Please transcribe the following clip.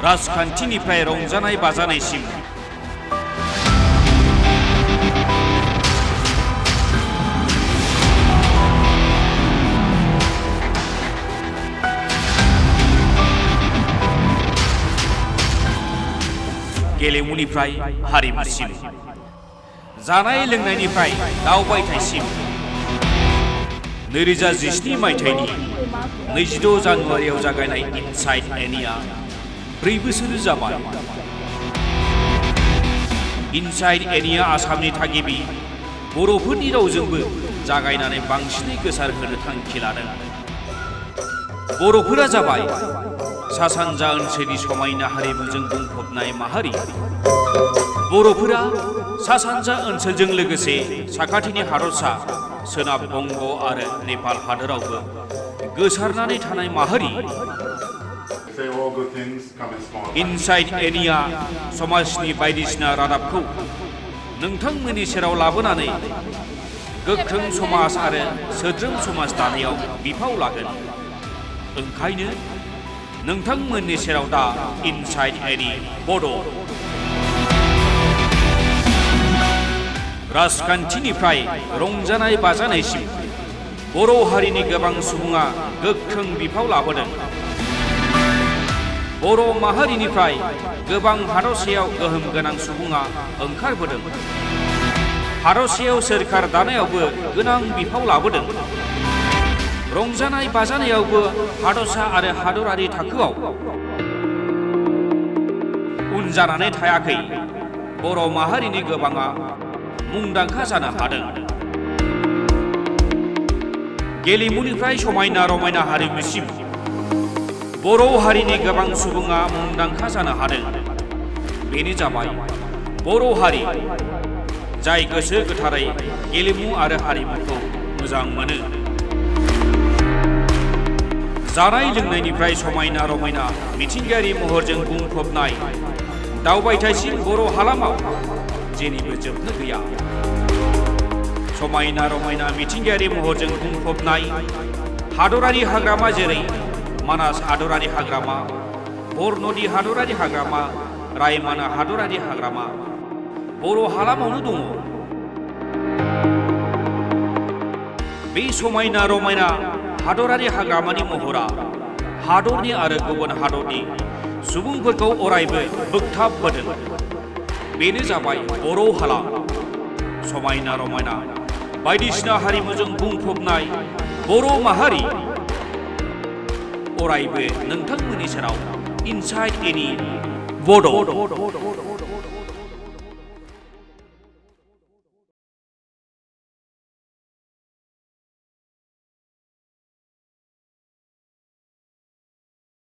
राजखान्थिनिफ्राय रंजानाय बाजानायसिम गेलेमुनिफ्राय हारिमुसिम जानाय लोंनायनिफ्राय दावबायथायसिम 2017 मायथाइनि 26 जानुवारियाव जागायनाय इनसाइड एनिया 4 बोसोर जाबाय। इनसाइड एनिया आसामनि थागिबि बर'फोरनि रावजोंबो जागायनानै बांसिनै गोसारहोनो थांखि लादों। बर'फोरा जाबाय सा सानजा ओनसोलनि समायना हारिमुजों बुंफबनाय माहारि। बर'फोरा सा सानजा ओनसोलजों लोगोसे साखाथिनि हादरसा सोनाब बंग आरो नेपाल हादोरावबो गोसारनानै थानाय माहारि। इनसाइड एनिया समाजनि बायदिसिना रादाबखौ नोंथांमोननि सेराव लाबोनानै गोख्रों समाज आरो सोद्रोम समाज दानायाव बिफाव लागोन। ओंखायनो नोंथांमोननि सेराव दा इनसाइड एनि बड' राजखान्थिनिफ्राय रंजानाय बाजानायसिम बर' हारिनि गोबां सुबुङा गोख्रों बिफाव लाबोदों। बर' माहारिनिफ्राय गोबां हादरसायाव गोहोम गोनां सुबुङा ओंखारबोदों। हादरसायाव सोरखार दानायावबो गोनां बिफाव लाबोदों। रंजानाय बाजानायावबो हादरसा आरो हादरारि थाखोआव उन जानानै थायाखै। बर' माहारिनि गोबाङा मुंदांखा जानो हादों। गेलेमुनिफ्राय समायना रमायना हारिमुसिम बर' हारिनि गोबां सुबुङा मुंदांखा जानो हादों। बेनो जाबाय बर' हारि, जाय गोसो गोथारै गेलेमु आरो हारिमुखौ मोजां मोनो। जानाय लोंनायनिफ्राय समायना रमायना मिथिंगायारि महरजों बुंफबनाय दावबायथायसिम बर' हालामाव जेनिबो जोबनो गैया। समायना रमायना मिथिंगायारि महरजों बुंफबनाय हादरारि हाग्रामा जेरै मानास हादरारि हाग्रामा, बरनदि हादरारि हाग्रामा, रायमना हादरारि हाग्रामा बर' हालामावनो दङ। बे समायना रमायना हादरारि हाग्रामानि महरा हादरनि आरो गुबुन हादरनि सुबुंफोरखौ अरायबो बोगथाबबोदों। बेनो जाबाय बर' हालाम। समायना रमायना बायदिसिना हारिमुजों बुंफबनाय बर' माहारि अरायबो नोंथांमोननि सेराव इनसाइड एनि बड'।